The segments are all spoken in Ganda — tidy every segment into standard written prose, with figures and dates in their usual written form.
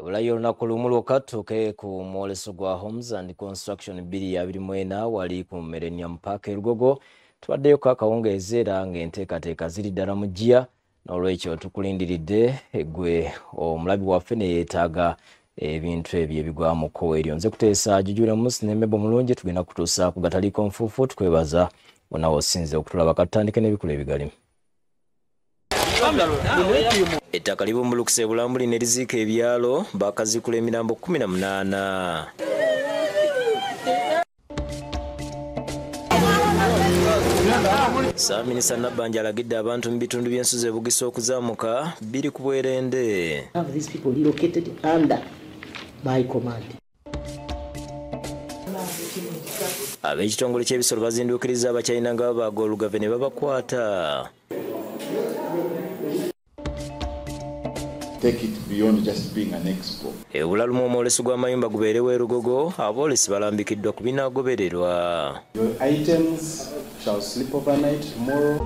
Ebulayo olunaku lumu lwokka tutuuke ku mwoleso gwa Homes and Construction 2024 wali ku Millennium Park e Lugogo. Tubaddeyo akawungeezi era ng'enteekateeka ziri ddala mu ggiya, n'olwekyo tukulindiridde gwe omulabi waffe ne yeetaaga ebintu ebyo ebigwa mu kkowe eryo. Nze kuteesa Jujula Musi ne Mebo Mulungi, tugenda kutuusa ku gataliiko nfuufu. Tukwebaza wonna w'osinze okutulaba. Katutandike n'ebikulu ebigalimu. Ettaka libumbulukuse Bulambuli ne liziika ebyalo, bakaziikula emirambo 18. Ssaabaminisita Nabbanja alagidde abantu mu bitundu by'ensozi e Bugisu okuzaamuka biri ku bwerende. Have these people relocated under my command. Ab'ekitongole ky'ebisolo bazinduukiriza Abachina nga babaaga olugave ne babakwata. Take it beyond just being an expo. Ebulalumu omwoleso gw'amayumba gubeerewo e Lugogo, aboolesi balambikiddwa ku binaagobererwa. Your items shall sleep overnight tomorrow.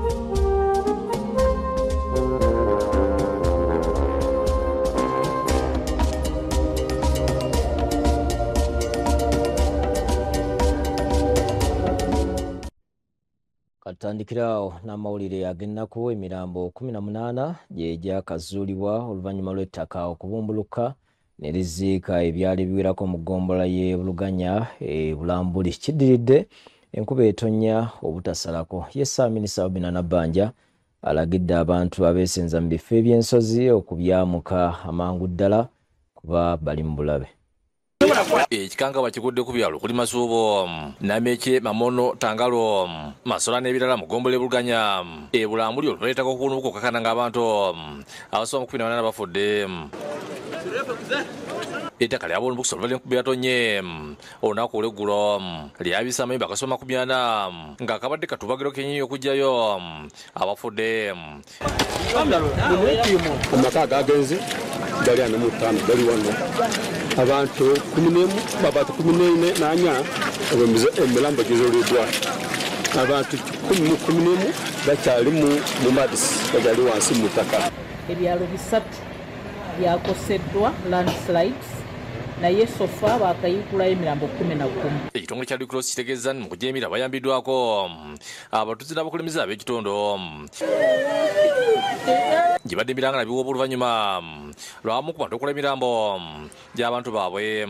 Katutandikirawo n'amawulire ag'ennaku. Emirambo 18 gye gyakazuulibwa oluvannyuma lw'ettaka okubumbuluka ne liziika ebyalo ebiwerako mu ggombolola y'e Buluganya e Bulambuli. Kiddiridde enkuba etonnya obutasalako. Ye Ssaabaminisita Robinah Nabbanja alagidde abantu abeesenza mu bifo eby'ensozi okubyamuka amangu ddala kuba bali mu bulabe. Ekikangabwa kigudde ku byalo kuli Masuubo, Nameke, Mamono, Tangalo, Masola n'ebirala mu ggombolola e Buluganya e Bulambuli oluleetako okuwunuka okukakana ng'abantu abasoba mu 18 bafudde. Ettaka lyabulumbukuse oluvannyuma lw'enkuba eyatonye olunaku olw'eggulo lyabisa amayumba agasoba 40 ng'akabadde katubagiro kennyini okuggyayo abafudde. Amaka agagenze gali 45 gali wano, abantu 11 abantu 14 emirambo gizuuliddwa, abantu 11 bakyali mu madisi, bakyali wansi mu ttaka. Ebyalo bisatu byakoseddwa landslides, naye sofa bakayikulayo emirambo 11. Ekitongole kya Red Cross kitegeeza mu kuggya emira bayambiddwako abatuuze n'abakulembeze ab'ekitundu gye badde emiranga biwooba oluvannyuma lwamu ku bantu okukola emirambo gy'abantu baabwe.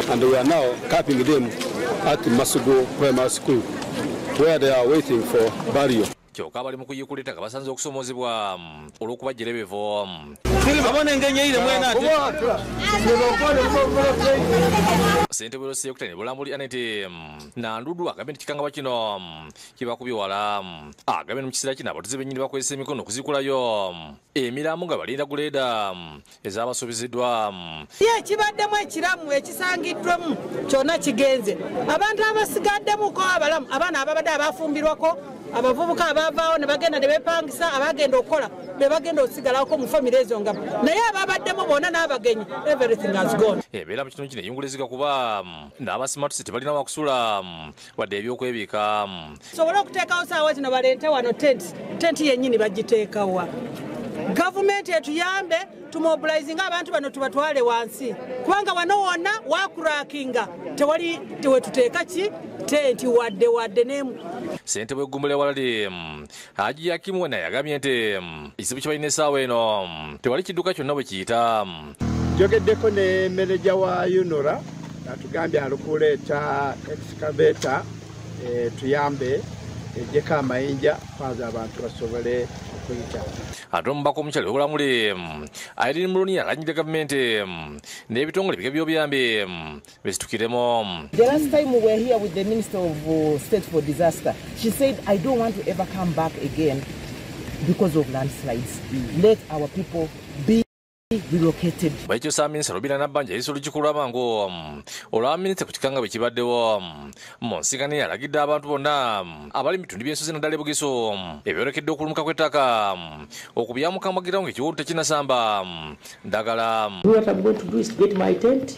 And we are now capping them at Masugo Primary School where they are waiting for burial. Kyokka abali mu kuyiikula ettaka basanze okusomoozebwa olw'okubajjira ebifo. Ssentebe w'Olwessekutane Bulambuli Anet Nandudu agambye nti kikangabwa kino kibakubye wala. Agambye mu kiseera kino abatuuze bennyini bakozesa emikono okuzikulayo emirambo nga balinda guleeda ezabasuubiziddwa. Ye kibaddemu ekiramu ekisangiddwamu kyonna kigenze. Abantu abasigaddemuko abalamu, abaana ababadde abafumbirwako, abavubuka abavaawo ne bagenda ne beepangisa, abagenda okukola be bagenda okusigalako mu famire ezo nga, naye ababaddemu bonna n'abagenyi, everything has gone. Ebeera mu kitundu kino eyungulizika kuba n'abasimatuse tebalina wakusula wadde ebyokwebiika. Sobole okuteekawo saawa zino baleete wano tenti yennyini bagiteekawa. Gavumenti etuyambe tumobilizinga abantu bano tubatwale wansi, kubanga wano wonna wakurakinga tewali tewetuteeka ki tenti wadde wadde n'emu. Ssentebe w'eggombolola ya Walali Haji Yakimu naye yagambye nti ekizibu kye balina essaawa eno tewali kidduka kyonna bwe kiyita. Njogeddeko ne meneja wa UNRA atugambye alikuleeta excavator tuyambe ejjeko amayinja kwanza abantu basobole okuyita. Ate omubaka omukyala w'Obulamuli Irene Muloni alanyidde gavumenti n'ebitongole bika by'obuyambi bisitukiremu. The last time we were here with the Minister of State for Disaster, she said, I don't want to ever come back again because of landslides. Let our people be relocated. Bwekyo Ssaabaminisita Robinah Nabbanja yayise olukiiko lw'amangu olwa minisita ku kikangabwa ekibaddewo. Mu nsinkano alagidde abantu bonna abali mu bitundu by'ensozi naddala e Bugisu ebyolekedde okulumuka kw'ettaka okubyamuka mbagirawo ng'ekiwundu tekinnasamba ddagala. What I'm going to do is get my tent,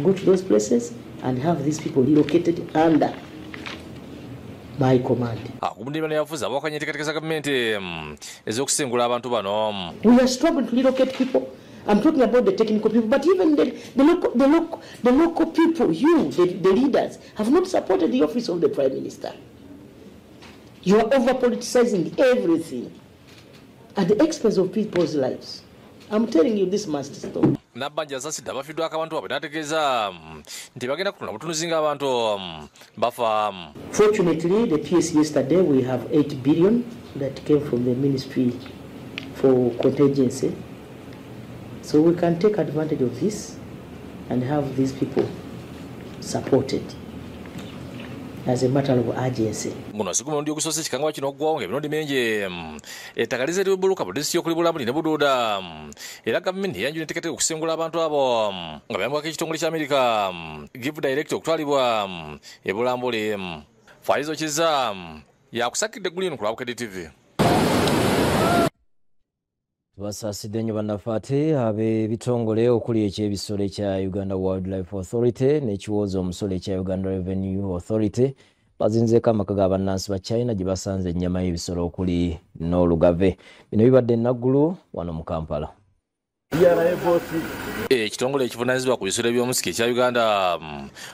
go to those places and have these people relocated under my command. Akubundibwa n'abafuzi abawakanya enteekateeka za gavumenti ez'okusengula abantu bano. We are struggling to relocate people I'm talking about the technical people, but even the local people, you, the leaders, have not supported the office of the Prime Minister. You are over-politicizing everything at the expense of people's lives. I'm telling you, this must stop. Nabbanja asasidde abafiddwako abantu baabwe n'ategeeza nti bagenda kutunula butunuzi ng'abantu bafa. Fortunately, the PS yesterday, we have 8 billion that came from the ministry for contingency. So we can take advantage of this and have these people supported as a matter of urgency. Guno si gumulundi ogusoose ekikangabwa kino okuggwawo ng'emirundi mingi ettaka lize libuluka mu disitulikiti y'okulibulamu ne Bududa. Era gavumenti eyanjula enteekateeka okusengula abantu abo nga bayambwako ekitongole kya Amerika Give Direct okutwalibwa e Bulambuli. Faizo Kiza yakusakidde eggulu lino ku lwa Bukedde TV. Tubasaasidde nnyo bannaffe ate ab'ebitongole okuli eky'ebisolo ekya Uganda Wildlife Authority n'ekiwooza omusolo ekya Uganda Revenue Authority bazinzeeko amaka ga bannansi ba China gye basanze ennyama y'ebisolo okuli n'olugave. Bino bibadde Naggulu wano mu Kampala. Ekitongole ekivunaanyizibwa ku bisolo eby'omusiki ekya Uganda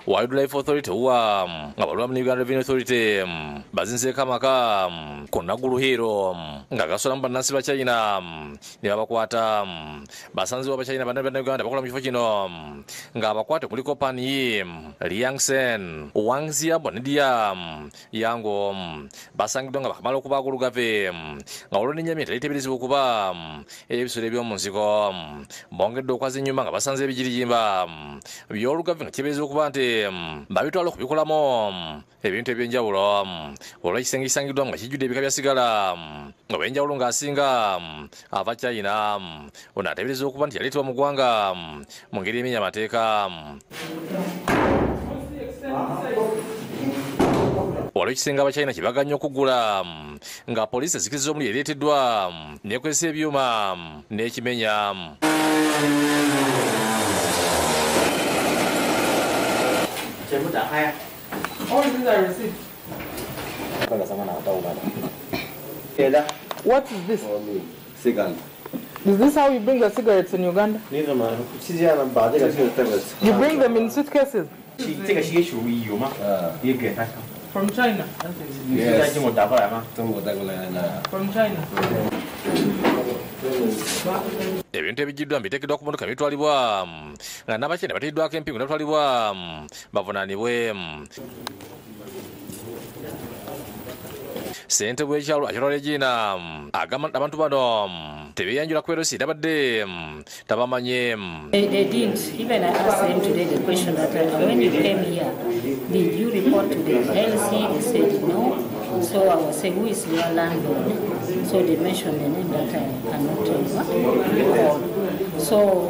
Wildlife Authority wa nga balwamu ne Uganda Revenue Authority bazinzeeko amaka ku Naggulu Hill nga gasolamu bannansi ba China ne babakwata. Basanzibwa Abachina banna Bannayuganda bakola mu kifo kino ng'abakwate kuliko Pan Yi, Liang Sen, Wang Xiaobo ne Dia Yango. Basangiddwa nga bakamala okubaaga olugave nga olwo n'ennyama etali eteeberezebwa okuba ey'ebisolo eby'omu nsiko. Bongedde okwaza ennyuma nga basanze ebijirijimba by'olugave nga kiteeberezebwa okuba nti babitwala okubikolamu ebintu ebyenjawulo. Olw'ekisenge kisangiddwa nga kijjudde ebika bya sigala nga bwenjawulo ng'asinga ava China. Ono ateeberezebwa okuba nti yaleetebwa mu ggwanga mu ngeri emenya amateeka. Waliwo ekisenge Abachina kye baganye okugula nga poliisi ezikiriza omuliro ereeteddwa n'ekozesa ebyuma n'ekimenya. What is this? Is this how you bring the cigarettes in Uganda? You bring them in suitcases? From China? Yes. From China. Ebintu ebigiddwa mbiteekeddwa ku mmotoka bitwalibwa nga n'Abachina bateereddwako empingu ne batwalibwa bavunaanibwe. Ssentebe w'ekyalo Acholo Regina agamba abantu bano tebeeyanjula ku LC abadde tabamanye. They didn't. Even I asked them today the question that when you came here, did you report to the LC? They said no. So I was saying, who is your landlord? So they mentioned the name that I cannot recall. So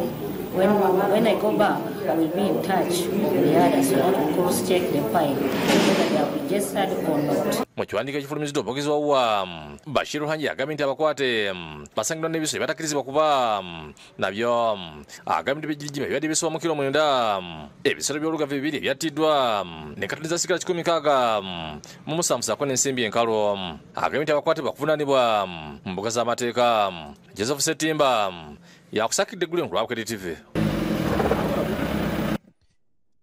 when I go back, I will be in touch with the others so that we cross-check the file, whether they have registered or not. Mu kiwandiiko ekifulumiziddwa omwogezi wa UWA Bashir Ruhangi agambye nti abakwate basangiddwa n'ebisolo ebitakkirizibwa kuba nabyo. Agambye nti bijirijima ebibadde bisoba mu kiro 9, ebisolo by'olugave 2 ebyattiddwa ne katoni za sigala 167 ssaako n'ensimbi enkalu. Agambye nti abakwate bakuvunaanibwa mu mbuga z'amateeka. Joseph Ssetimba yakusakidde eggulu ku lwa Bukedde TV.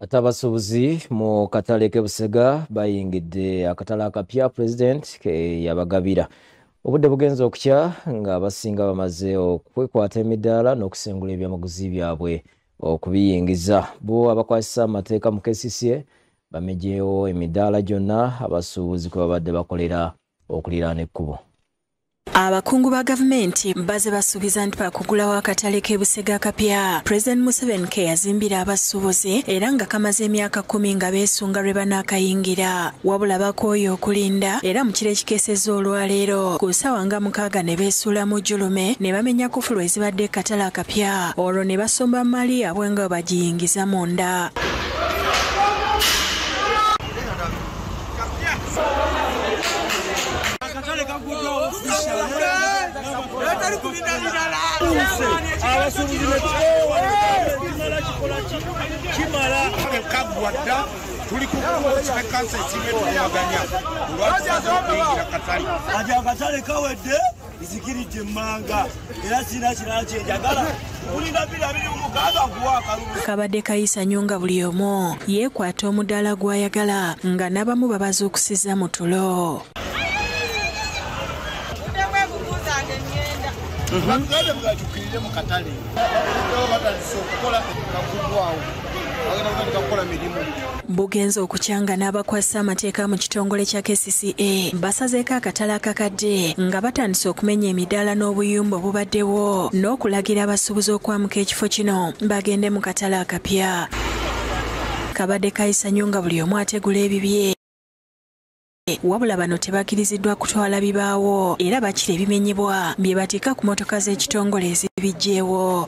Ate abasuubuzi mu katale k'e Busega bayingidde akatale akapya Pulezidenti ke yabagabira. Obudde bugenze okukya ng'abasinga bamaze okwekwata emidaala n'okusengula ebyamaguzi byabwe okubiyingiza. Bo abakwasisa amateeka mu KCCA bamegyewo emidaala gyonna abasuubuzi kwe babadde bakolera okuliraana ekkubo. Abakungu ba gavumenti baze basuubiza nti bakugulawo akatale k'e Busega akapya President Museveni ke yazimbira abasuubuzi era nga kamaze emyaka 10 nga beesunga lwe banaakayingira. Wabula bakooye okulinda era mu kiro ekikeesezza olwaleero ku ssaawa nga 6 ne beesuula mu jjulume ne bamenya kufulu ezibadde ekatale akapya olwo ne basomba mali yaabwe nga bagiyingiza munda. Akatale kawedde Nzikiridde emmanga era sirina kirala kye njagala. Kulinda 2026 nkuwa akalulu. Kabadde kayisa nnyo nga buli omu yeekwata omudaala gw'ayagala nga n'abamu babazuukusiza mu tulo. Bagende mugatukirire mu katale. Batandise okukola kakuggwawo. Bagenda kutandika kukola mirimu. Bugenza okukyanga n'abakwasa amateeka mu kitongole kya KCCA basazeeko akatale akakadde nga batandise okumenya emidaala n'obuyumba obubaddewo n'okulagira abasuubuzi okwamuka ekifo kino bagende mu katale akapya. Kabadde kayisa nnyo nga buli omu ategula ebibye. Wabula bano tebakkiriziddwa kutwala bibaawo era bakira ebimenyebwa bye bateeka ku mmotoka z'ekitongole ezibiggyeewo.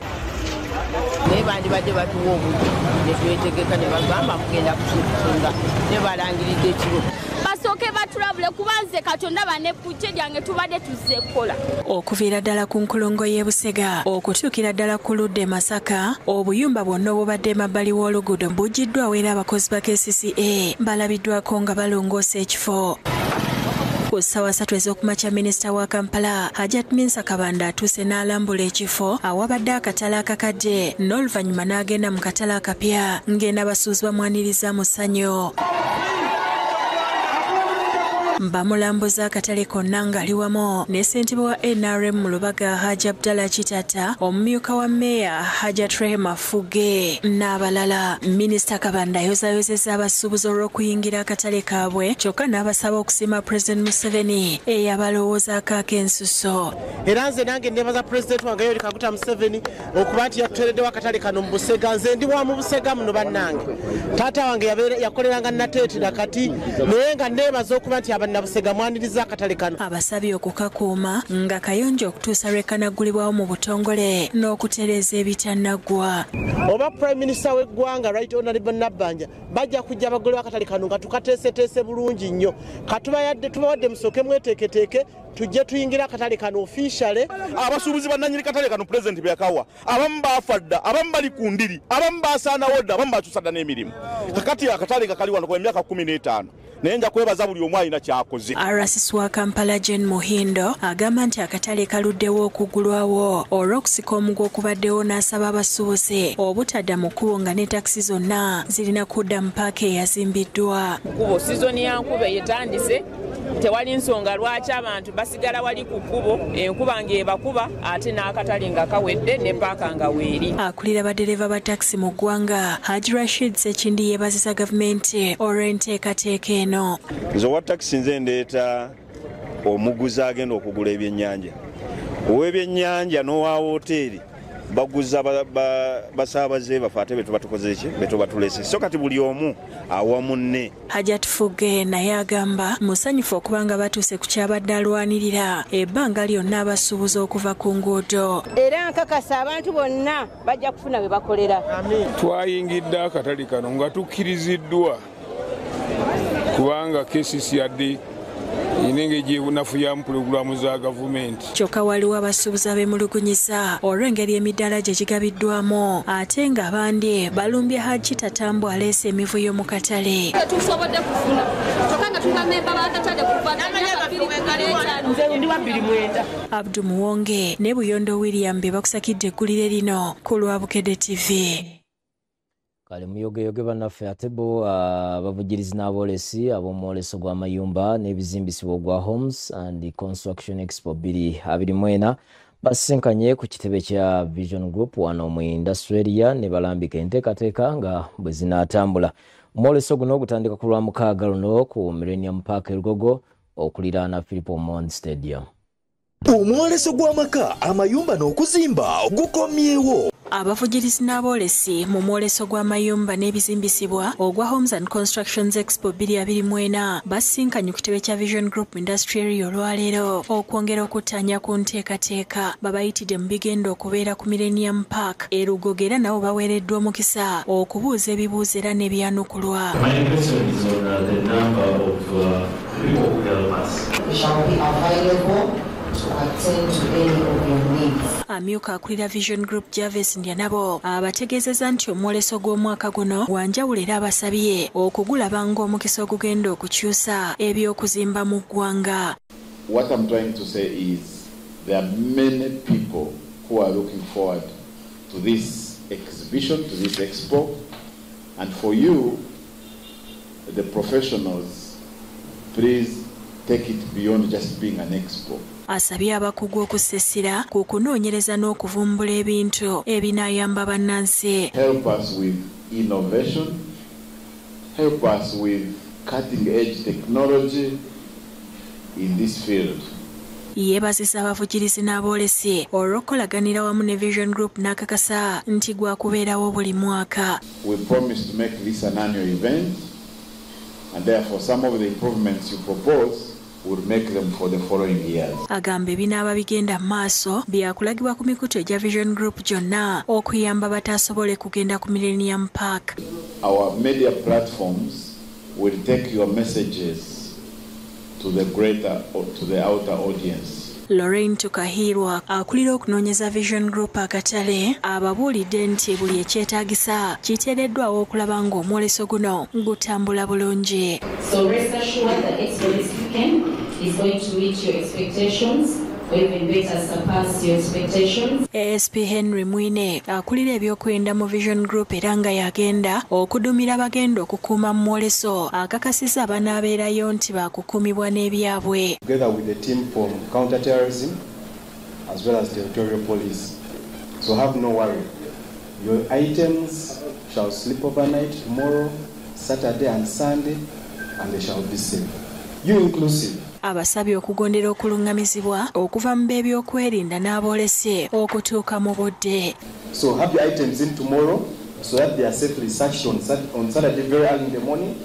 Naye bandibadde batuwa obudde ne twetegeka ne bagamba mugenda kutuukinga ne balangiridde ekiro. Basooke batulabule kuba nze Katonda baneppucce lyange tubadde tuzze kukola. Okuviira ddala ku nkulungo y'e Busega okutuukira ddala ku ludda e Masaka, obuyumba bwonna obubadde emabbali w'oluguudo buggiddwawo era abakozi ba KCCA balabiddwako nga balongoosa ekifo. Ku ssaawa 3 ez'okumakya minisita wa Kampala Hajat Minsa Kabanda atuuse n'alambula ekifo awabadde akatale akakadde n'oluvannyuma n'agenda mu katale akapya ng'eno abasuubuzi bamwaniriza mu ssanyu. Bamulambuza akatale konna ng'ali wamu ne ssentebe wa NRM mu Lubaga Haji Abdallah Kitata, omumyuka wa mmeeya Hajat Rehema Fuge n'abalala. Minisita Kabanda ayozaayozezza abasuubuzi olw'okuyingira akatale kaabwe kyokka n'abasaba okusiima Pulezidenti Museveni eyabalowoozaako ak'ensuso. Era nze nange neebaza Pulezidenti wange Yoweri Kaguta Museveni okuba nti yatuteereddewo akatale kano mu Busega. Nze ndi wa mu Busega muno bannange. Taata wange yakoleranga Nateete kati naye nga neebaza okuba nti Busega mwaniriza akatale kano. Abasabye okukakuuma nga kayonjo okutuusa lwe kanaggulibwawo mu butongole n'okutereeza ebitanaggwa. Oba Prime Minister w'eggwanga Right Honorable Nabbanja bajja kujja bagole akatale kano nga tukateeseteese bulungi nnyo. Katubawadde musooke mweteeketeeke tujje tuyingira akatale kano officially. Abasuubuzi bannannyini katale kano Pulezidenti bye yakawa abamu baafa dda, abamu bali ku ndiri, abamu basaanawo dda, abamu bakyusa dda n'emirimu. Kakati akatale nga kali wano kwa emyaka 15. Naye nja kwebaza buli omu alina ky'akoze. RCC wa Kampala Jane Muhindo agamba nti akatale kaluddewo okuggulwawo olw'okusika omuguwa okubaddewo n'asaba abasuubuzi obutadda mu kkubo nga ne takisi zonna zirina kudda mu paaka eyazimbiddwa. Kkubo sizoni ya nkuba yetandise, tewali nsonga lwaki abantu basigala wali ku kkubo, enkuba ng'ebakuba ate n'akatale nga kawedde ne paaka nga weeri. Akulira baddereeva ba takisi mu ggwanga Haji Rashid Sekindi yeebazisa gavumenti olw'enteekateeka eno. Nze owa takisi nze ndeeta omuguzi agenda okugula ebyennyanja. Ow'ebyennyanja n'owa wooteeri baguza basaabaze baffe ate be tuba tukoze ki, be tuba tulese. So kati buli omu awa munne. Hajat Fuge naye agamba musanyufu okuba nga batuuse ku kyabadde alwanirira ebbanga lyonna abasuubuzi okuva ku nguudo. Era nkakasa abantu bonna bajja kufuna we bakolera. Twayingidde akatale kano nga tukkiriziddwa kubanga KCC yadde inenge gyenafuyamu pulogulaamu za gavumenti. Kyokka waliwo abasuubuzi abeemulugunyiza olw'engeri emidaala gye gigabiddwamu ate ng'abandi balumbye Haji Tatambu aleese emivuyo mu katale. Tetusobodde kufuna kyokka nga tuli bammemba b'akatale kuva Nze ndi wa 2009. Abdu Muwonge ne Buyondo William be bakusakidde eggulire lino ku lwa Bukedde TV. Kale muyogeyoge bannaffe ate bo abavugirizi n'aboolesi ab'omwoleso gw'amayumba n'ebizimbisibwa ogwa Homes and Construction Expo 2024 basisinkanye ku kitebe kya Vision Group wano mu Industrial Area ne balambika enteekateeka nga bwe zinaatambula. Omwoleso guno gutandika ku Lwamukaaga luno ku Millennium Park e Lugogo okuliraana Philip Omondi Stadium. Omwoleso gw'amaka, amayumba n'okuzimba gukomyewo. Abavugirizi n'aboolesi mu mwoleso gw'amayumba n'ebizimbisibwa ogwa Homes and Constructions Expo 2024 basisinkanye ku kitebe kya Vision Group Industrial Area olwaleero okwongera okuttaanya ku nteekateeka. Babayitidde mu bigenda okubeera ku Millennium Park e Lugogo era nabo baweereddwa omukisa okubuuza ebibuuzo era n'ebyanukulwa. My question is on the number of people who help us. We shall be available to attend to any of your needs. Amyuka akulira Vision Group Jarvis Ndyanabo abategeezezza nti omwoleso gw'omwaka guno gwa njawulo era abasabye okugulaba ng'omukisa ogugenda okukyusa eby'okuzimba mu ggwanga. What I'm trying to say is There are many people who are looking forward to this exhibition, to this expo, and for you, the professionals, please take it beyond just being an expo. Asabye abakugu okusesira ku kunoonyereza n'okuvumbula ebintu ebinaayamba bannansi. Help us with innovation, help us with cutting edge technology in this field. Yeebazisa abavugirizi n'aboolesi olw'okukolaganira wamu ne Vision Group n'akakasa nti gwakubeerawo buli mwaka. We promise to make this an annual event, and therefore some of the improvements you propose will make them for the following years. Agamba ebinaaba bigenda mu maaso byakulagibwa ku mikutu egya Vision Group gyonna okuyamba bataasobole kugenda ku Millennium Park. Our media platforms will take your messages to the greater or to the outer audience. Lorraine Tukahirwa akulira okunoonyeza Vision Group akatale ababuulidde nti buli ekyetaagisa kiteereddwawo okulaba ng'omwoleso guno gutambula bulungi. So rest assured that Expo this weekend is going to meet your expectations or even better surpass your expectations. ASP Henry Mwine akulira ebyokwenda mu Vision Group era nga yagenda okudumira bagenda okukuuma mu mwoleso akakasisa abanaabeerayo nti baakukuumibwa n'ebyabwe. Together with the team from counter-terrorism as well as territorial police. So have no worry. Your items shall sleep overnight tomorrow, Saturday and Sunday, and they shall be safe. You inclusive. Abasabye okugondera okuluŋŋamizibwa okuva mu b'ebyokwerinda n'aboolese okutuuka mu budde. So have your items in tomorrow so that they are safely searched on Saturday very early in the morning,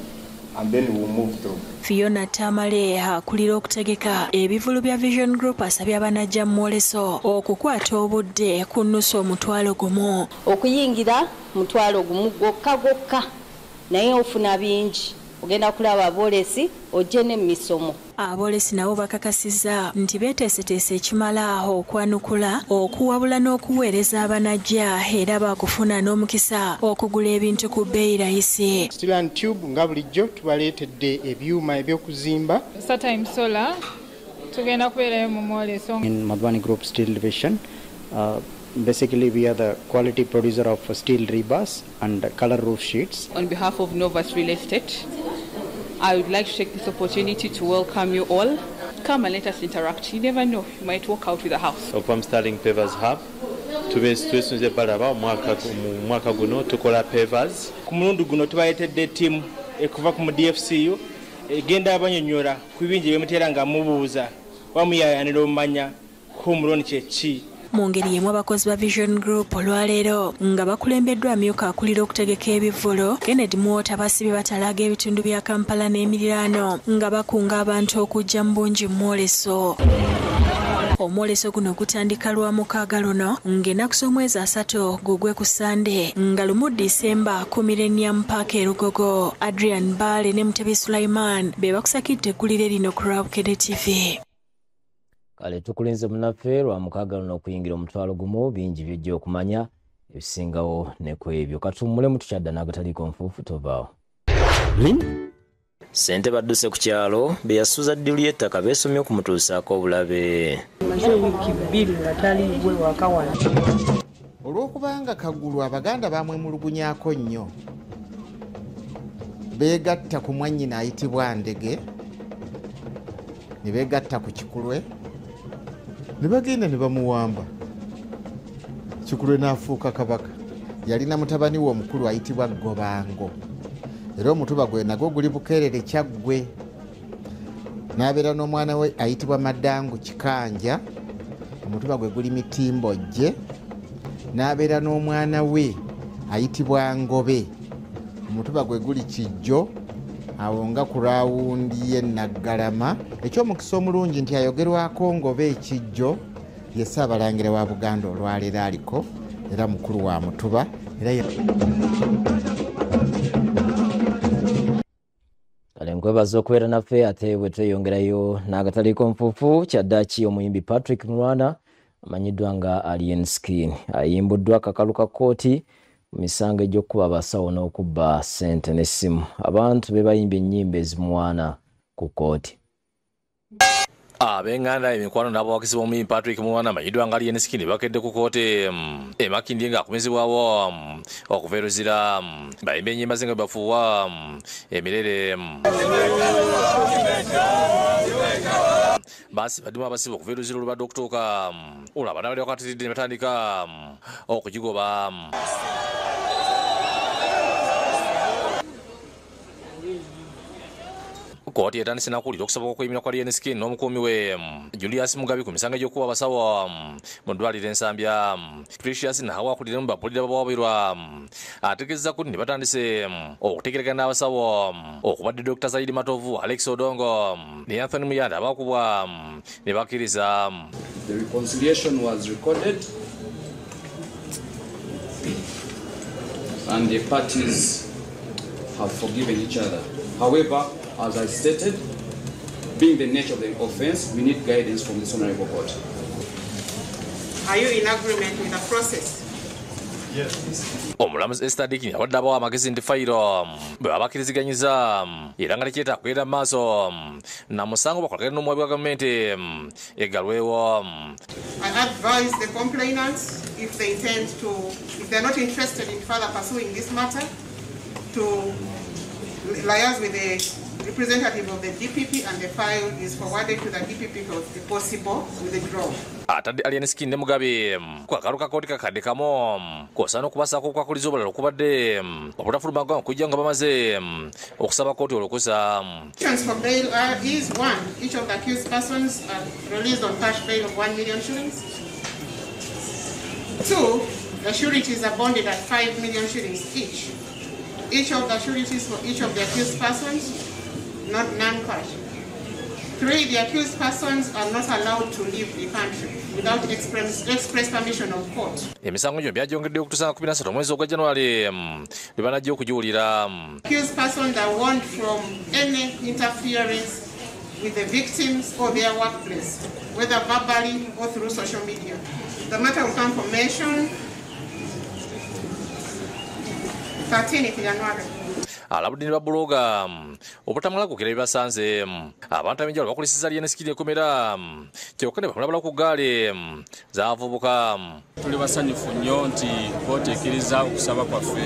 and then we will move through. Fiona Tamale akulira okutegeka ebivvulu bya Vision Group asabye abanajja mu mwoleso okukwata obudde ku nnusu 1,000. Okuyingira 1,000 gwokka gwokka, naye ofuna bingi. Ogenda kulaba aboolesi ojje n'emisomo. Aboolesi nabo bakakasizza nti beeteeseteese ekimala okwanukula, okuwabula n'okuweereza abanajja era baakufuna n'omukisa okugula ebintu ku bbeeyi layisi. Steel and Tube nga bulijjo tubaleetedde ebyuma eby'okuzimba. Startime Solar tugenda kubeerayo mu mwoleso. In Madhwani Group Steel Division, basically we are the quality producer of steel rebars and color roof sheets. On behalf of Novus Real Estate, I would like to take this opportunity to welcome you all. Come and let us interact. You never know, you might walk out with a house. Okuva Sterling Pavers Hub, twesunze balaba omwaka guno tukola pavers. Ku mulundi guno tubaleetedde ttiimu ekuva ku DFCU egenda abanyonnyola ku bingi bye nga mubuuza wamuyayanira omumanya home loan kye ki. Mu ngeri y'emu abakozi ba Vision Group olwaleero nga bakulembeddwa amyuka akulira okutegeka ebivvulu Kennedy Muwota basibye batalaaga ebitundu bya Kampala n'emiriraano nga bakunga abantu okujja mu bungi mu mwoleso. Omwoleso guno gutandika lwa mukaaga luno ng'ennaku z'omwezi 3 gugwe ku Sande nga 1 Disemba ku Millennium Park e Lugogo. Adrian Bale ne Mutebi Sulaiman be bakusakidde eggulire lino ku Lwabukedde TV. Kale tukulinze munaffe lwa mukaaga luno okuyingira 1,000 bingi by'ojja okumanya ebisingawo ne ku ebyo. Katuwummulemu tukyadda n'agataliiko nfuufu tovaawo. Ssente badduse ku kyalo be yasuza ddiru y'ettaka beesomye okumutuusaako obulabe. Maze wiiki 2 nga taliibwe waka wano. Olw'okubanga Kagulu Abaganda bamwemulugunyaako nnyo, beegatta ku mwannyina ayitibwa Ndege, ne beegatta ku Kikulwe, ne bagenda ne bamuwamba. Kikulwe n'afuuka kabaka. Yalina mutabani we omukulu ayitibwa Gobango, era omutuba gwe nagwo guli Bukeerere Kyaggwe. N'abeera n'omwana we ayitibwa Madangu Kikanja, omutuba gwe guli Mitimbojje. N'abeera n'omwana we ayitibwa Ngobe, omutuba gwe guli Kijjo, awo nga ku raawundi y'e Naggalama. Eky'omukisa omulungi nti ayogerwako Ngobe Ekijjo ye Ssaabalangira wa Buganda olwaleero aliko, era mukulu wa mutuba era. Kale nkwebaza okubeera naffe ate bwe tweyongerayo n'agataliiko nfuufu. Kyaddaaki omuyimbi Patrick Mulwana amanyiddwa nga Alien Skin ayimbuddwa akakalu ka kkooti mu misango egy'okukuba abasawo n'okubba ssente n'essimu. Abantu be bayimbye ennyimba ezimuwaana ku kkooti. Ab'enganda emikwano n'abawagizi b'omuyimbi Patrick Mulwana amanyiddwa nga Alien Skin bakedde ku kkooti e Makindye ng'akomezebwawo okuva e Luzira. Bayimba ennyimba ze nga bwe bafuuwa emirere. Baasi baddimu abasibe okuva e Luzira olubadde okutuuka olwo abaana bali bakwatiridde ne batandika okugigoba. Kkooti etandise n'okuwulira okusaba okweyimira kwa Alien Skin n'omukuumi we Julius Mugabi ku misango egy'okuwa abasawo mu ddwaliro e Nsambya. Precious Nahawa akulira mu bampulira babawaabirwa ategeezezza ku nti batandise okutegeeragana n'abasawo okubadde Dr. Zaidi Matovu, Alex Odongo ne Anthony Muyanda abaakubwa ne bakkiriza. The reconciliation was recorded and the parties have forgiven each other. However, as I stated, being the nature of the offense, we need guidance from this honorable court. Are you in agreement with the process? Yes. Omulamuzi Esther Dickens abadde abawa amagezi nti fayiro bwe babakkiriziganyiza era nga tekyetaaga kugenda mu maaso na musango bakolagane n'omuwabi wa gavumenti eggalwewo. I advise the complainants, if they intend to, if they're not interested in further pursuing this matter, to liaise with the representative of the DPP, and the file is forwarded to the DPP for the possible withdrawal. Atadde Alien Skin ne Mugabe ku akalu ka kkooti kakadde kamu kw'ossa n'okubasaako okwakuliza obulala okubadde obutafuluma ggwanga okujja nga bamaze okusaba kkooti olukusa. Conditions for bail is 1. Each of the accused persons are released on cash bail of 1 million shillings. 2. The sureties are bonded at 5 million shillings each. Each of the sureties for each of the accused persons, not non-cash. 3, the accused persons are not allowed to leave the country without express permission of court. Emisango gino byagyongedde okutuusa nga 13 omwezi ogwa January lwe banajja okugiwulira. Accused persons are warned from any interference with the victims or their workplace, whether verbally or through social media. The matter will come for mention 13th January. Alabudde ne babuloga obutamala kukira bye basanze. Abantu ab'enjawulo bakulisiza Alien Skin ekomera kyokka ne bamulabula ku ggaali zaavubuka. Tuli basanyufu nnyo nti kkooti ekkiriza okusaba kwaffe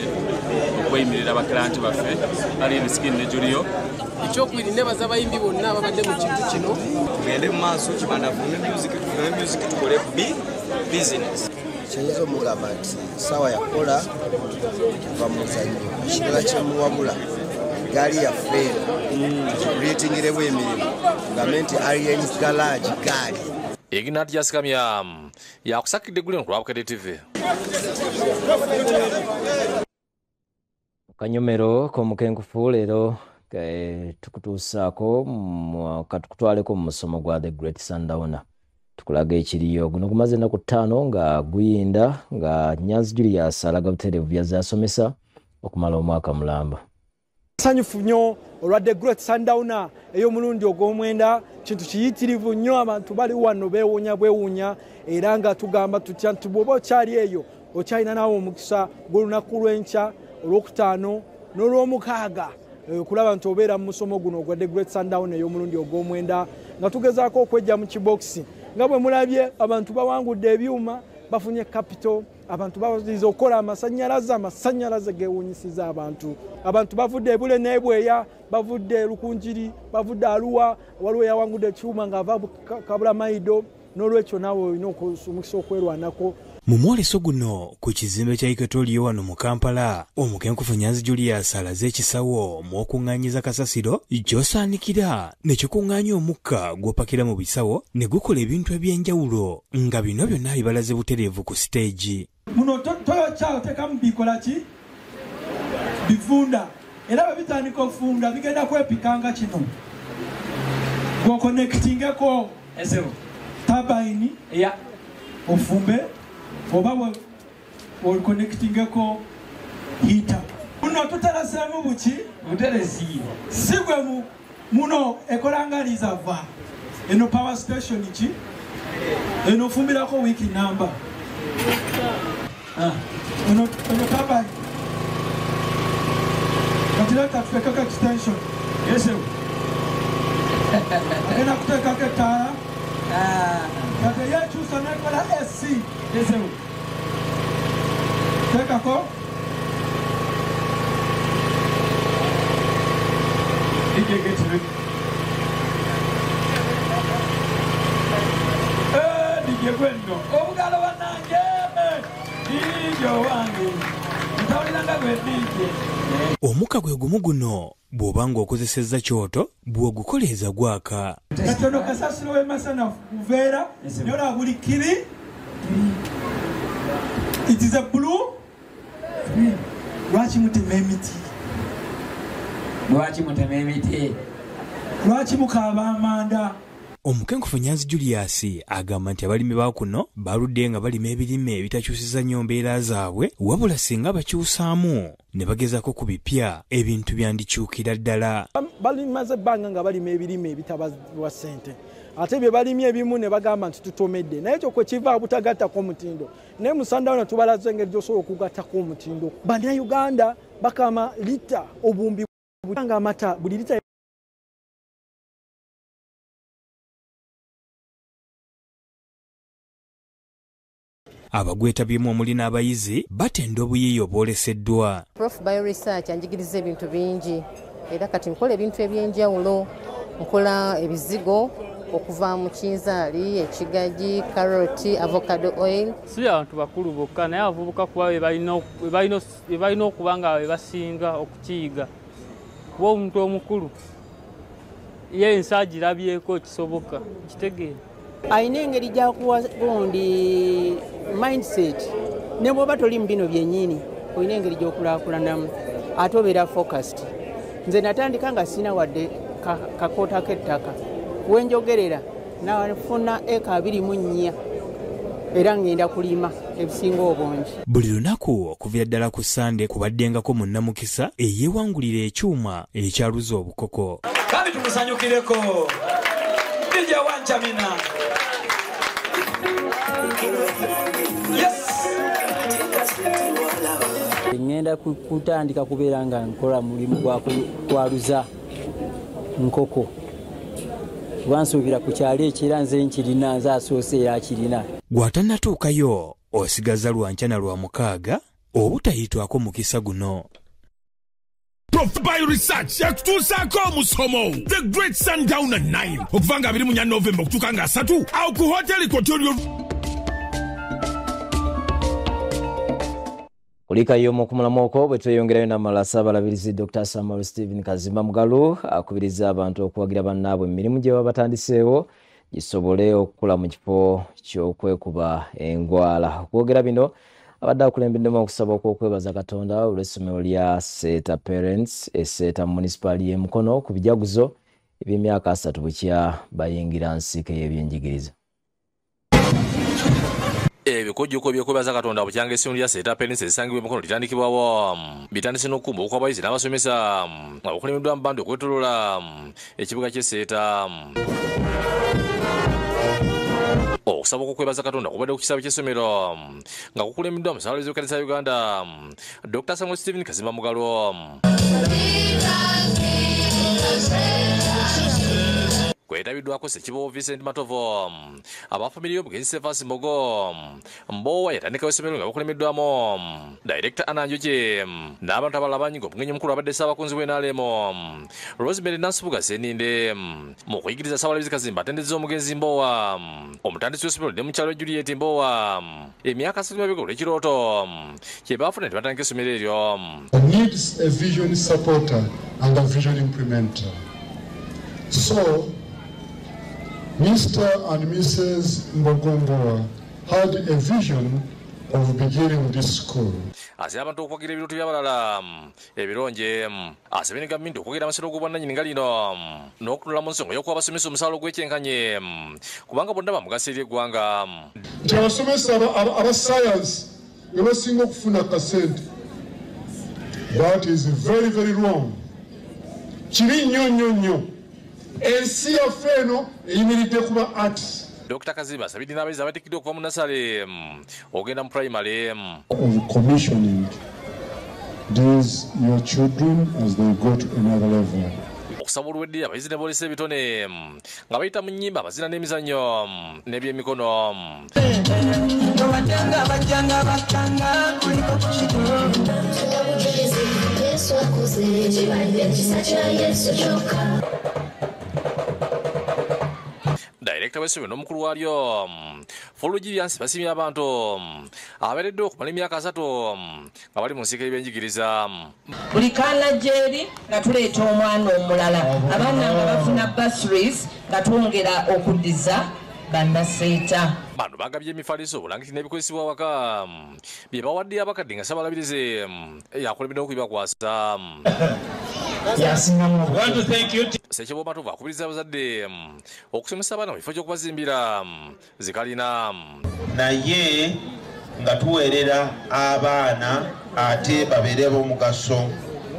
okweyimirira bakiranti baffe Alien Skin ne Julio. Ekyokubiri nebaza abayimbi bonna ababadde mu kintu kino. Tugende mu maaso Kibanda avume music, tuvume music, tukole business. Kyenyinza omugamba nti ssaawa yakola kuva mu muzannyo, ekirala kyemuwabula gaali yaffe eno tukuleetingirewo emirimu tugambe nti Alien Garage gaali. Ignatius Kamya yakusakidde eggulire ku lwa Bukedde TV. Kanyomero k'omukenkufu leero tukutuusaako katukutwaleko mu musomo gwa The Great Sundowner. Tukulaga ekiriyo guno gumaze ennaku 5 nga guyinda nga Nyanzi Julius alaga butereevu byazze asomesa okumala omwaka mulamba. Sanyufu nnyo olwa The Great Sundowner ey'omulundi ogw'omwenda, kintu kiyitirivu nnyo, abantu bali wano beewuunya bwewuunya era nga tugamba tutya nti bw'oba okyali eyo okyalina naawe omukisa gw'olunaku lw'enkya olwokutaano n'olwomukaaga okulaba nti obeera mu musomo guno ogwa The Great Sundowner ey'omulundi ogw'omwenda nga tugezaako okwejja mu kibokisi. Nga bwe mulabye abantu bawangudde ebyuma, bafunye capital, abantu baziza okukola amasannyalaze, amasannyalaze geewuunyisiza abantu. Abantu bavudde ebule n'ebweya, bavudde Lukunjiri, bavudde Aluwa, waliwo eyawangudde ekyuma ng'ava Kabulamayido, n'olwekyo naawe olina omukisa okwerwanako. Mu mwoleso guno ku kizimbe kya Equatorial wano mu Kampala, omukenkufu Nyanzi Julius alaze ekisawo mw'okuŋŋaanyiza kasasiro gy'osaanikira ne kikuŋŋaanya omukka gw'opakira mu bisawo ne gukola ebintu eby'enjawulo nga bino byonna bibalaze butereevu ku siteegi. Muno toyokyatekamu bikola ki? Bifunda. Era bwe bitandika okufunda bigenda kwepikanga kino. Gw'okonectingeko tabayini ofumbe oba okonectingeko heater. Muno tuteraseemu buki? Buteresi. Si gwe muno ekolanga reservoir. Eno power station ki? Eno ofumbirako wiiki namba. Eno turbine. Kati leeta tuteekeko extension. Yes, sir. Agenda kuteekako ettaala. C ezewo tekako DJ get ready. DJ Gwendo obugalo banange DJ wange ntawuliranga gwe DJ. Omuka gwe gumu guno bw'oba ng'okozesezza kyoto bw'ogukoleeza gwaka. Katono kasasiro w'emasanafu kuveera nyola buli kiri. It is a blue. Lwaki mutema emiti? Lwaki mutema emiti? Lwaki mukaaba amanda? Omukenkufu Nyanzi Julius agamba nti abalimi ba kuno baludde nga balima ebirime ebitakyusiza nnyo mbeera zaabwe, wabula singa bakyusaamu ne bagezaako ku bipya ebintu byandikyukira ddala. Balimaze ebbanga nga balima ebirime ebitabawa ssente, ate bye balimye ebimu ne bagamba nti tutomedde, naye ekyo kwe kiva butagattako omutindo. Naye mu Sundowner tubalaze engeri gy'osobola okugattako omutindo. Bannayuganda bakama lita obuwumbi butanga amata buli lita. Abagwetabyemu omuli n'abayizi batenda obuyiiya obwoleseddwa. Prof Bioresearch anjigiriza ebintu bingi era kati nkola ebintu ebyenjawulo, nkola ebizigo okuva mu kinzaali, ekigagi, karoti, avocado oil. Si abantu bakulu bokka naye abavubuka kuba be balina okuba nga be basinga okukiyiga, kuba omuntu omukulu ye ensi agirabyeko kisoboka kitegeera. Alina engeri gyakuwa gundi mindset, ne bw'oba toli mu bino byennyini olina engeri gy'okulaakulanamu ate obeera focused. Nze natandika nga sina wadde kakoota k'ettaka, wenjogerera nafuna eka 24 era ngenda kulima ebisinga obungi. Buli lunaku okuviira ddala ku Sande kubaddengako munnamukisa eyeewangulira ekyuma ekyaluza obukoko. Kami tumusanyukireko DJ Wanchamina. Yes. Ngenda kutandika kubeera nga nkola mulimu gwa kwaluza nkoko. Wansuubira ku kyalo ekira nze nkirina, nze asoose era akirina. Gw'atannatuukayo osigaza lwa nkya na lwa mukaaga obutayitwako mukisa guno. Prof Bioresearch yakutuusaako omusomo The Great Sundowner 9 okuva nga 24 Novemba okutuuka nga 3 awo ku Hotel Equatorial. Kulikayo omukumulamu okwo bwe tweyongerayo n'amalala. Ssaabalabirizi Dr. Samuel Stephen Kazimba Mugalu akubiriza abantu okuwagira bannaabwe mu mirimu gye baba batandiseewo gisobole okukula mu kifo ky'okwekuba engwala. Okwogera bino abadde akulembeddemu okusaba okw'okwebaza Katonda olw'essomero lya Seeta Parents e Seeta Munisipaali y'e Mukono ku bijaguzo eby'emyaka 3 bukya bayingira nsiike y'ebyenjigiriza. Ebikujjuko ebyokwebaza Katonda bukyanga essomero lya Seeta Parents erisangibwa e Mukono litandikibwawo bitandise n'okukumba okw'abayizi n'abasomesa abakulembeddwa mu bandi okwetooloola ekibuga ky'e Seeta. Okusaba okw'okwebaza Katonda kubadde ku kisaawe ky'essomero nga kukulembeddwa omusabalabirizi w'ekkanisa ya Uganda Dr. Samuel Stephen Kazimba Mugalu. Kwetabiddwako Ssekiboobo Vincent Matovu, abafamily y'omugenzi Stephens Mbogo Mbowa yatandikawo essomero nga bakulembeddwamu Director Anna Njuki n'abantu abalala bangi ng'omugenyi omukulu abadde Ssaabakunzi w'NRM Rosemary Nansubuga Sseninde. Mu kuyigiriza Ssaabalabirizi Kazimba atendezza omugenzi Mbowa omutandisi w'essomero ne mukyala we Juliet Mbowa emyaka 3 mabega olw'ekirooto kye baafuna ne batandika essomero eryo. Needs a vision supporter and a vision implementer. So, Mr. and Mrs. Mbogo Mbowa had a vision of beginning this school. Asabye abantu okwagira ebirooto by'abalala ebirungi, asabye ne gavumenti okwagira amasomero g'obwannannyini nga lino n'okutunula mu nsonga y'okuwa abasomesa omusaala ogw'ekyenkanyi kubanga bonna bamugaso eri eggwanga. Nti abasomesa aba science be basinga okufuna kasente. That is very, very wrong. Kibi nnyo nnyo nnyo. Ensi yaffe eno eyimiridde kuba arts. Dr. Kazimba asabidde n'abayizi abatikkiddwa okuva mu nasale ogenda mu primary. Of commissioning these your children as they go to another level. Okusaba oluwedde abayizi ne boolesa ebitone nga bayita mu nnyimba, abazina n'emizannyo n'ebyemikono. Dayirekita w'essomero n'omukulu waalyo Folugi Byansi basimye abantu abeeredde okumala emyaka 3 nga bali mu nsiike y'ebyenjigiriza. Buli kaana gyeri nga tuleeta omwana omulala, abaana nga bafuna bursaries nga twongera okuddiza bannaseeta. Bano bagabye emifaliso, obulangiti n'ebikozesebwa awaka bye bawadde abakadde nga Ssabalabirizi yakulembedde okubibakwasa. Ssekiboobo Matovu akubiriza abazadde okusomesa abaana mu kifo ky'okubazimbira zikalina. Naye nga tuweerera abaana ate babeere b'omugaso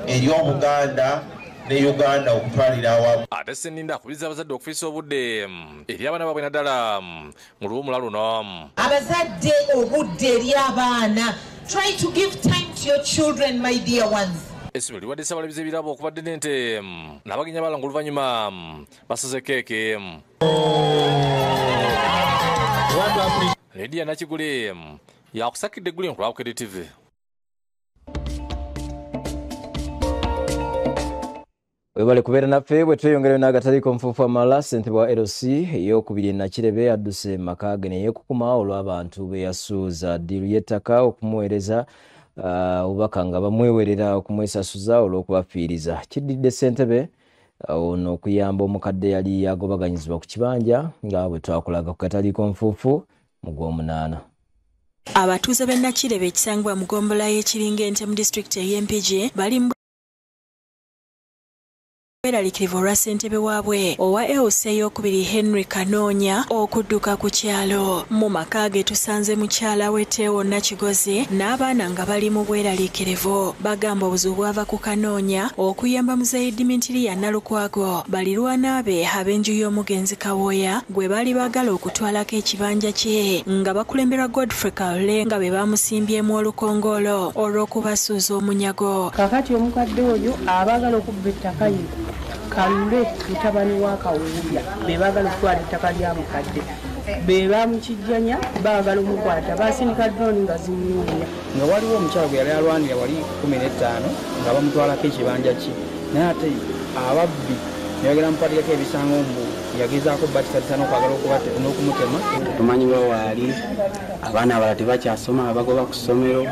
eri Obuganda ne Uganda okutwalira awamu. Ate Sseninda akubiriza abazadde okufiisa obudde eri abaana baabwe naddala mu luwummula luno. Abazadde obudde eri abaana. Try to give time to your children, my dear ones. Essomero liwadde Ssabalabirizi ebirabo okubadde n'ente n'abagenyi abalala oluvannyuma basaze keeke. Lydia Nakigule yakusakidde eggulire ku Lwabukede TV. Webale kubeera naffe bwe tweyongerayo n'agataliiko nfuufu amala. Ssentebe wa LC ey'okubiri Nakirebe adduse mu maka ge ne yeekukuma olw'abantu be yasuuza ddiiru y'ettaka okumuweereza obubaka nga bamwewerera okumwesasuza olw'okubafiiriza. Kiddiridde ssentebe ono okuyamba omukadde yali agobaganyizibwa ku kibanja nga bwe twakulaga ku kataliiko nfuufu mu gw'omunaana. Abatuuze b'e Nakirebe ekisangibwa mu ggombolola y'Ekiringa Ente mu disitulikiti ey'e Mpigi bali mu bweraliikirivu olwa ssentebe waabwe owa LC ey'okubiri Henry Kanoonya okudduka ku kyalo. Mu maka ge tusanze mukyala we Teo Nakigozi n'abaana nga bali mu bweraliikirivu. Bagamba obuzibu bwava ku Kanoonya okuyamba muzeeyi Dimitiriya Nalukwago balirwana be ab'enju y'omugenzi Kawoya gwe baali baagala okutwalako ekibanja kye nga bakulemberwa Godfrey Kalule nga be bamusimbyemu olukongoolo olw'okubasuuza omunyago. Kakati omukadde oyo abaagala okubba ettaka ye Kalule mutabani wa Kawuulya be baagala okutwala ettaka lya mukadde, be bamukijjanya baagala omukwata, basindika drone nga zimunoonya. Nga waliwo omukyala gwe yali alwanira wali 15 nga bamutwalako ekibanja kye, naye ate ababbi ne bagenda mukwatirako ebisango mbu yagezaako batisatisa n'okwagala n'okumutema. Tetumanyi we waali, abaana abalala tebakyasoma, abagoba ku ssomero.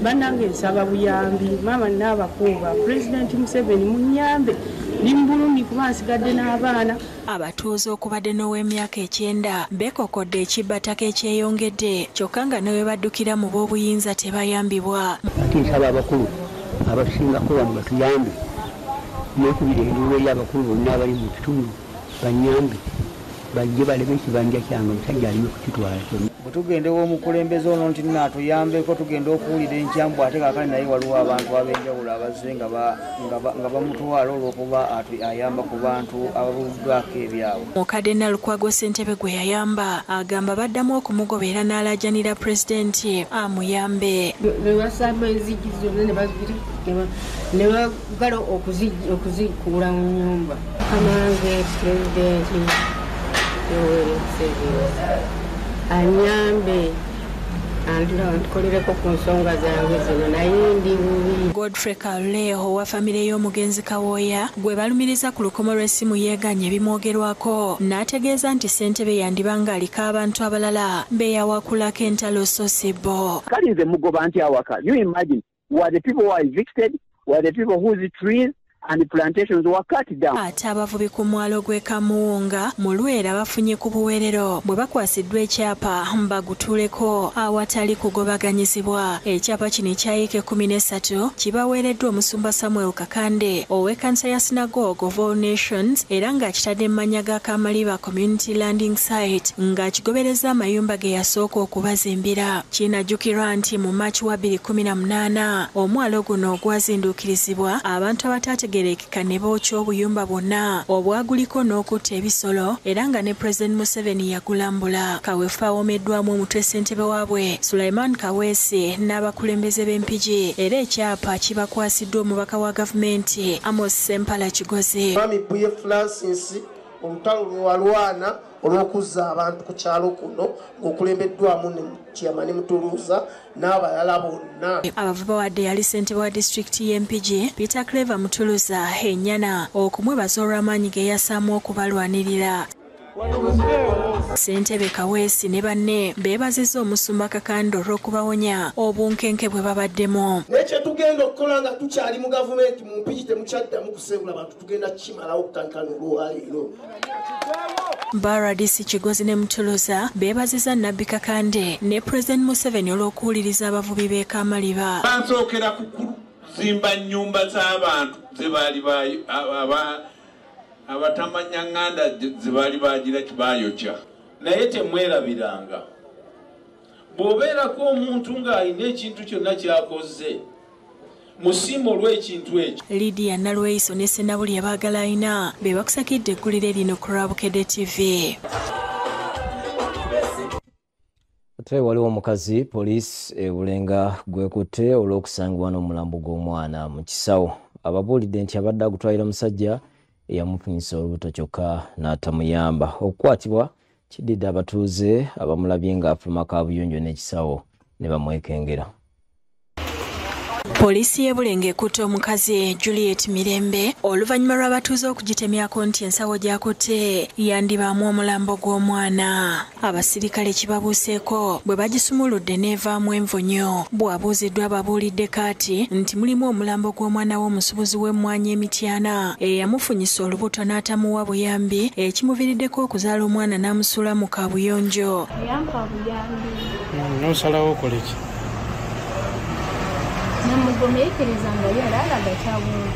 Bannange nsaba buyambi, maama n'abakuuba, Pulezidenti Museveni munnyambe, ndi mu bulumi kuba nsigadde n'abaana. Abatuuze okubadde n'ow'emyaka 90 beekokodde ekibbataka ekyeyongedde kyokka nga ne we baddukira mu b'obuyinza tebayambibwa. Ate nsaba abakulu abasingako wano batuyambe, neekubira enduulu eri abakulu bonna abali mu kitundu bannyambe bajje balebe ekibanja kyange omusajja aleme kukitwala kyonna. Bwe tugenda ew'omukulembeze ono nti nno atuyambeko, tugenda okuwulira enkyambu ate kaakati naye waliwo abantu ab'enjawulo abazze nga bamutwala olw'okuba ayamba ku bantu ababuddwako ebyabwe. Mukadde Nalukwago ssentebe gwe yayamba agamba baddamu okumugobera n'alaajanira pulezidenti amuyambe. Ne basamba enzigi zonna ne bazibira ne bagala okuzikuula mu nnyumba. Kamange pulezidenti Yoweri Museveni anyambe antukolereko ku nsonga zange zino naye ndi bubi. Godfrey Kalule owa famire y'omugenzi Kawoya gwe balumiriza ku lukomo lw'essimu yeeganye ebimwogerwako n'ategeeza nti ssentebe yandibanga aliko abantu abalala be yawakulako entalo so si bo. Kale nze mugoba nti awaka. You imagine, were the people who are evicted, were the people whose trees and the plantations were cut down. Ate abavubi ku mwalo gw'e Kamuwunga mu Lwera bafunye ku buweerero bwe bakwasiddwa ekyapa mbagutuleko awatali kugobaganyizibwa. Ekyapa kino ekya yiika 13 kibaweereddwa omusumba Samuel Kakande ow'ekkanisa ya Synagogue of All Nations era ng'akitadde mu mannya ga Kamaliba Community Landing Site ng'akigobereza amayumba ge yasooka okubazimbira. Kinajjukirwa nti mu March wa 2018 omwalo guno gwazinduukirizibwa abantu abataategeera ebitategeerekeka ne bookya obuyumba bwonna obwaguliko n'okutta ebisolo era nga ne President Museveni yagulambula. Kaweefube awomeddwamu omutwe ssentebe waabwe Sulaiman Kaweesi n'abakulembeze b'Empigi era ekyapa kibakwasiddwa omubaka wa gavumenti Amos Sempala Kigozi. Mwami Buye Francis olutalo lwe walwana olw'okuzza abantu ku kyalo kuno ng'okulembeddwamu ne Chairman Mutuluza n'abalala bonna. Abavuba wadde yali ssentebe wa disitulikiti y'Empigi Peter Clever Mutuluza ennyana okumwebaza olw'amaanyi ge yassaamu okubalwanirira. Ssentebe Kaweesi ne banne beebazizza omusumba Kakande olw'okubawonya obunkenke bwe babaddemu. Naye kye tugenda okukola nga tukyali mu gavumenti mu Mpigi temukyaddamu kusengula bantu, tugenda kukimalawo okutandika n'olwaleero. Baradisi Kigozi ne Mutuluza beebazizza Nabbi Kakande ne President Museveni olw'okuwuliriza abavubi b'e Kamaliba. Bansookera ku kuzimba nnyumba z'abantu ze baali abatamanya nganda ze baali bagira kibayokya. Naye temwerabiranga, bw'obeerako omuntu ng'alina ekintu kyonna ky'akoze, musiima olw'ekintu ekyo. Lydia Nalweyiso ne Ssenabulya Baagalayina be bakusakidde eggulire lino ku Lwabukedde TV. Ate waliwo omukazi poliisi e Bulenga gwekutte olw'okusangibwa n'omulambo gw'omwana mu kisawo. Ababuulidde nti abadde agutwalira musajja eyamufunyisa olubuto kyokka n'atamuyamba. Okukwatibwa kiddiridde abatuuze abamulabye ng'afuluma kaabuyonjo n'ekisawo ne bamwekengera. Poliisi y'e Bulenga ekutte omukazi Juliet Mirembe oluvannyuma lw'abatuuze okugitemyako nti ensawo gy'akutte yandibaamu omulambo gw'omwana. Abasirikale kibabuuseeko bwe bagisumuludde n'evaamu envunyu. Bw'abuuziddwa ababuulidde kaati nti mulimu omulambo gw'omwana w'omusuubuzi w'emmwanyi e Mityana eyamufunyisa olubuto n'atamuwa buyambi ekimuviiriddeko okuzaala omwana n'amusuula mu kaabuyonjo. Yampa buyambi. N'osalawo okole ki? Namugumiikiriza nga ye alaga kyawunga.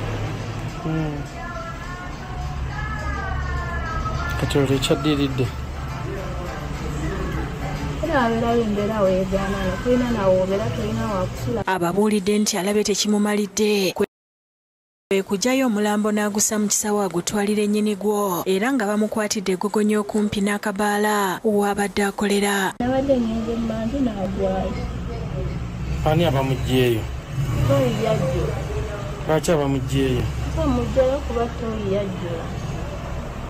Kati olwo ekyaddiridde? Era wabeerawo embeera weegaana nga tolina nawoobera tolina wakusula. Ababuulidde nti alabye tekimumalidde kwe kuggyayo omulambo n'agussa mu kisawo agutwalire nnyini gwo era nga bamukwatidde eggogonyo okumpi n'akabaala w'abadde akolera. Nabadde ngenze mu bantu n'agwayo. Ani abamuggyeeyo? Toyi yajjula. Lwaki abamuggyeeyo? Bamuggyayo kuba toyi yajjula.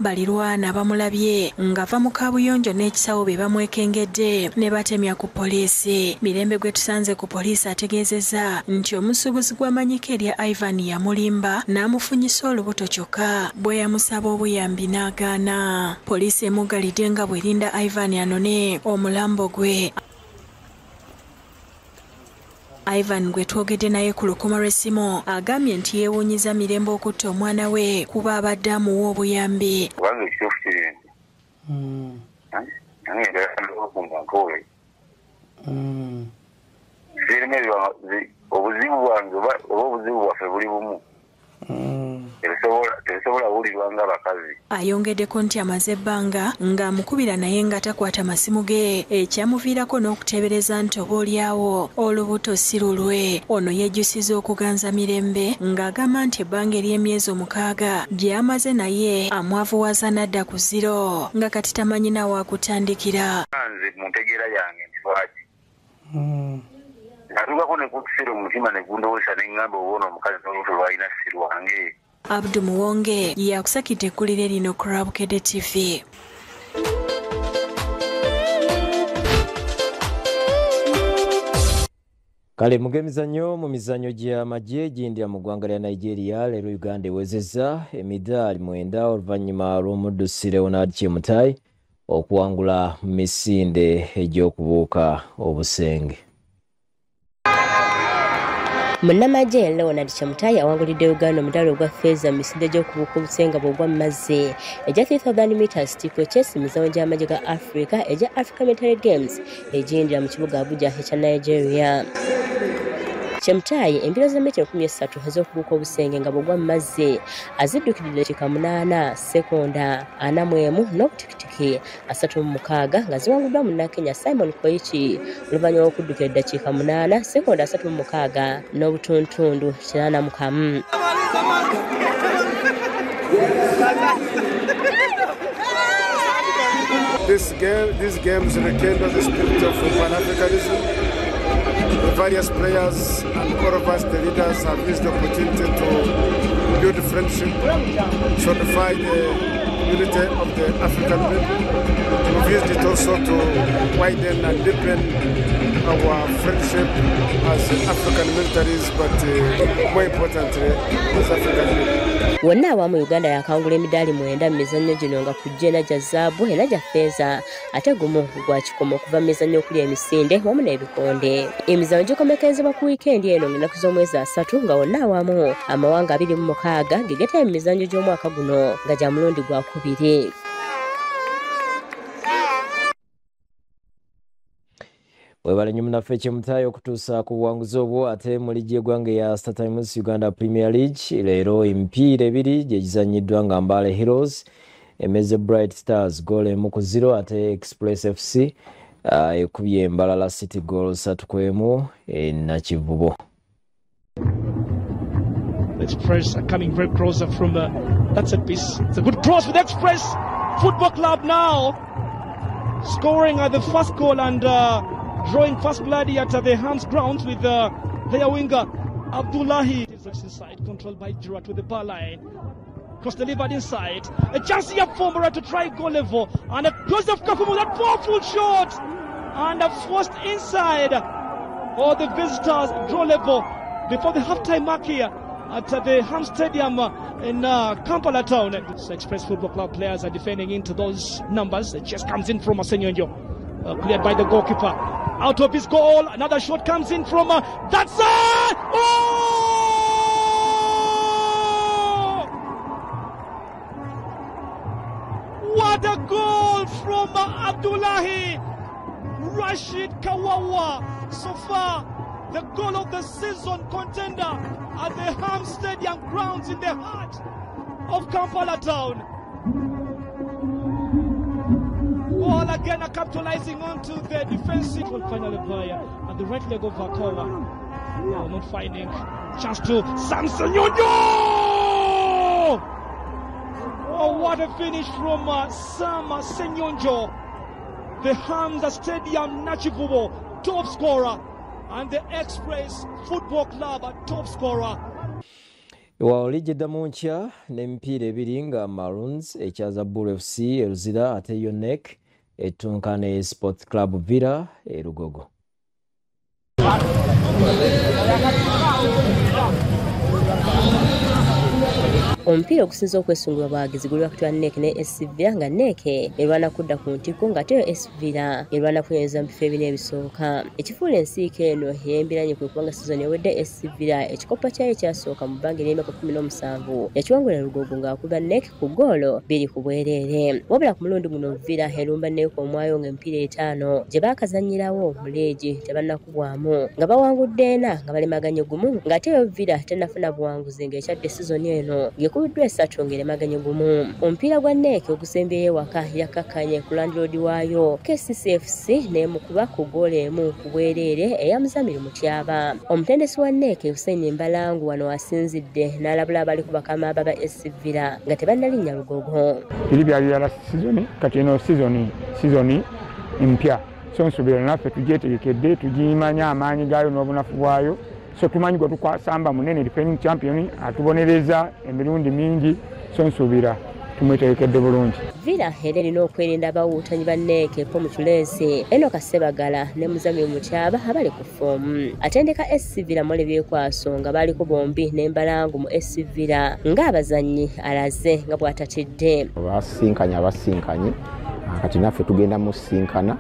Balirwana bamulabye ng'ava mu kaabuyonjo n'ekisawo be bamwekengedde ne batemya ku poliisi. Mirembe gwe tusanze ku poliisi ategeezezza nti omusuubuzi gw'amanyiko erya Ivan yamulimba n'amufunyisa olubuto kyokka bwe yamusaba obuyambi n'agaana. Poliisi emuggalidde nga bw'erinda Ivan anone omulambo gwe. Ivan gwe twogedde naye ku lukoma lw'essimu agambye nti yeewuunyiza Mirembe okutta omwana we kuba abadde amuwa obuyambi. Kubanga ekituufu kiri nti nange njagala ku muntu oyo. Sirina obuzibu bwange oba obuzibu bwaffe buli bumu. Tebisobola kuwulirwa ng'abakazi. Ayongeddeko nti amaze ebbanga ng'amukubira naye nga takwata masimu ge ekyamuviirako n'okuteebereza nti oba oliawo olubuto si lulwe. Ono yejjusiza okuganza Mirembe ng'agamba nti ebbanga ery'emyezi 6 gy'amaze naye amwavuwaza n'adda ku zero nga kati tamanyi na waakutandikira. Nze mu ntegeera yange nti lwaki natuukako ne kukiseera omutima ne gundowooza ne ŋŋamba oba ono omukazi n'olubuto lw'alina si lwange. Abdu Muwonge yakusakidde eggulire lino ku Lwabukedde TV. Kale mugemizannyo mu mizannyo gy'amagye giyindira mu ggwanga lya Nigeria leero Uganda ewezezza emidaali 9 oluvannyuma lw'omuddusi Leonard Chemutai okuwangula mu misinde egy'okubuuka obusenge. Munnamagye Leonard Chemutai awangulidde Uganda omudaali ogwa ffeeza mu misinde gy'okubuuka obusenge bw'ogwa mu mazzi egya 3000 meters steeplechase mu mizannyo gy'amagye ga Africa egya Africa Military Games egiyindira mu kibuga Abuja ekya Nigeria. Chemutai embiro za mita 13 ez'okubuuka obusenge nga bw'ogwa mu mazzi aziddukiridde dakiika 8 sekonda 41 n'obutikitiki 36 nga ziwanguddwa munnakenya Simon Koichi oluvannyuma lw'okuddukira eddakiika 8 sekonda 36 n'obutuntundu 81. These games rekindle the spirit of Pan-Africanism. The various players and all of us, the leaders, have used the opportunity to build friendship, solidify the unity of the African people. We've used it also to widen and deepen our friendship as African militaries, but more importantly, as African people. Wonna awamu Uganda yakangula emidaali 9 mu mizannyo gino nga kujja ena gya zaabu, ena gya ffeeza ate gumu gwa kikomo okuva mu mizannyo okuli emisinde wamu n'ebikonde. Emizannyo gikomekezebwa ku wiikendi eno ng'ennaku z'omwezi 3 nga wonna awamu amawanga 26 ge geetaba mu mizannyo gy'omwaka guno nga gya mulundi gwa 2. Webale nnyo munnaffe Kyemutayi okutuusa ku buwanguzi obwo. Ate mu liigi y'eggwanga eya Star Times Uganda Premier League leero emipiira ebiri gye gizannyiddwa nga Mbale Heroes emeze Bright Stars goal 1-0, ate Express FC ekubye Mbalala City goal 3-1 e Nakivubo. Express are coming very closer from the, that's a piece. It's a good cross with Express Football Club now scoring at the first goal and drawing first blood at the Hams grounds with their winger Abdullahi. Inside, controlled by Jurat with the bar line. Cross delivered inside. A chance here for Mura to try goal level. And a Joseph Kafumu, that powerful shot! And a forced inside. All the visitors draw level before the halftime mark here at the Ham Stadium in Kampala town. So Express Football Club players are defending into those numbers. The chest comes in from Asenyonjo. Cleared by the goalkeeper. Out of his goal, another shot comes in from that's it! Oh! What a goal from Abdullahi Rashid Kawawa. So far, the goal of the season contender at the Ham Stadium grounds in the heart of Kampala town. Goal again, capitalizing onto the defensive. Finally by at the right leg of Akawa. Oh, not finding chance to Samson Nyonyo! Oh, what a finish from Sam Senyonjo, the Hamza Stadium Nakivubo top scorer and the Express Football Club top scorer. Wa liigi eddamu nkya n'emipiira ebiri nga Maroons ekyaza Bull FC e Luzira, ate yo NEC ettunka ne Sports Club Villa e Lugogo. Omupiira ogusinze okwesungibwa abawagizi guli wakati wa NEC ne SC Villa nga NEC erwana kudda ku ntikko ng'ate yo SC Villa erwana kunyweza mu bifo ebina ebisooka. Ekifuula ensiike eno ey'embiranye kwe kubanga sizoni ewedde SC Villa ekikopo kyayo ekyasooka mu bbanga ery'emyaka 17 yakiwangula Lugogo ng'akuba NEC ku ggoolo 2-2. Wabula ku mulundi guno Villa erumba NEC omwayo ng'emipiira 5 gye baakazannyirawo mu liigi tebannakubwamu nga bawangudde 4 nga balemaganye 1 ng'ate yo Villa tennafuna buwanguzi ng'ekyadde sizoni eno ng'ekubiddwa 3 ng'eremaganye 1. Omupiira gwa NEC ogusembyeyo ewaka yakkakkanye ku landlord waayo KCCFC n'emukuba ku ggoolo 1-1 eya Muzamiru Mutyaba. Omutendesi wa NEC Hussein Mbalangu wano asinzidde n'alabula abali ku bakama ba SC Villa nga tebannalinnya Lugogo. Biri byali bya last season, kati eno season mpya. So nsuubira naffe tugyetegekedde, tugimanya amaanyi gaayo n'obunafu bwayo. So tumanyi gwe tukwasamba munene defending champion atubonereza emirundi mingi, so nsuubira tumwetegekedde bulungi. Villa era erina okwerinda abawuutanyi ba NEC Paul Muculeezi, Enoka Ssebagala ne Muzamiru Mutyaba abali ku ffoomu. Atendeka SC Villa Mole Byekwaso nga baliko bombi ne Mbalangu mu SC Villa ng'abazannyi alaze nga bw'atatidde. Abasinkanye kati naffe tugenda musinkana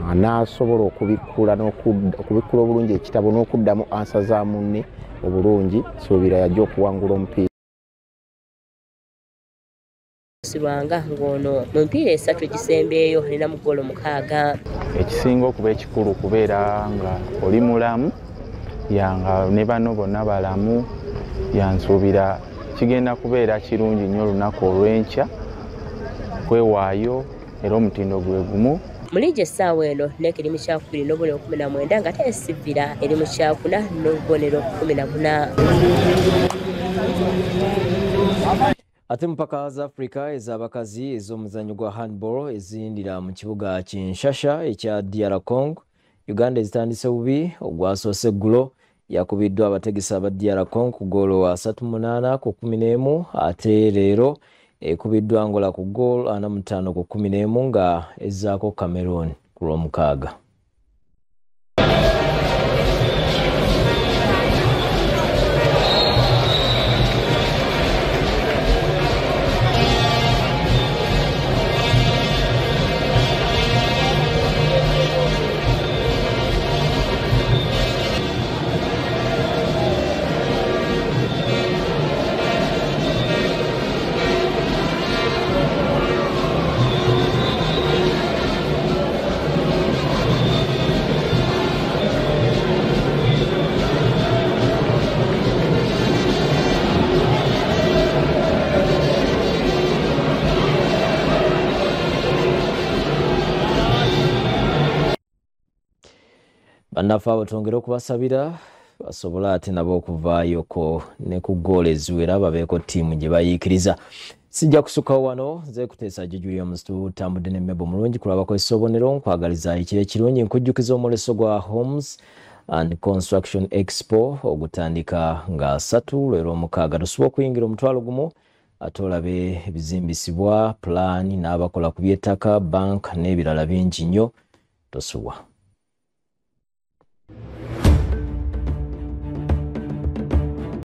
anaasobola okubikkula okubikkula obulungi ekitabo n'okuddamu ansa za munne obulungi, suubira yajja okuwangula omupiira. Sirwanga ng'ono mu mipiira 3 egisembyeyo alina mu ggoolo 6. Ekisinga okuba ekikulu kubeera nga oli mulamu, yanga ne bano bonna balamu, yansuubira kigenda kubeera kirungi nnyo olunaku olw'enkya kwewaayo era omutindo gwe gumu. Mu liigi essaawa eno NEC eri mu kyakubiri n'obubonero 19 ng'ate SC Villa eri mu kyakuna n'obubonero 14. Ate mu mpaka za Africa ez'abakazi ez'omuzannyo gwa handball eziyindira mu kibuga Kinshasa ekya DR Congo, Uganda ezitandise bubi. Ogwasoose eggulo yakubiddwa abategesi aba DR Congo ku ggoolo 38-11, ate leero ekubiddwa Angola ku ggoolo 45-11 nga ezzaako Cameroon ku Lwomukaaga. Bannaffe abo twongere okubasabira basobole ate nabo okuvaayoko ne ku ggoolo eziwera babeeko ttiimu gye bayiikiriza. Sijja kusukkawo wano, nze Kuteesa Julius, tutambudde ne Mebo Mulungi kulabako essobonero. Nkwagaliza ekiro ekirungi, nkujjukiza omwoleso gwa Homes and Construction Expo ogutandika nga 3 lw'omukaaga. Tosobola okuyingira 10,000 ate olabe ebizimbisibwa, pulaani n'abakola ku by'ettaka, bank n'ebirala bingi nnyo. Tosubwa.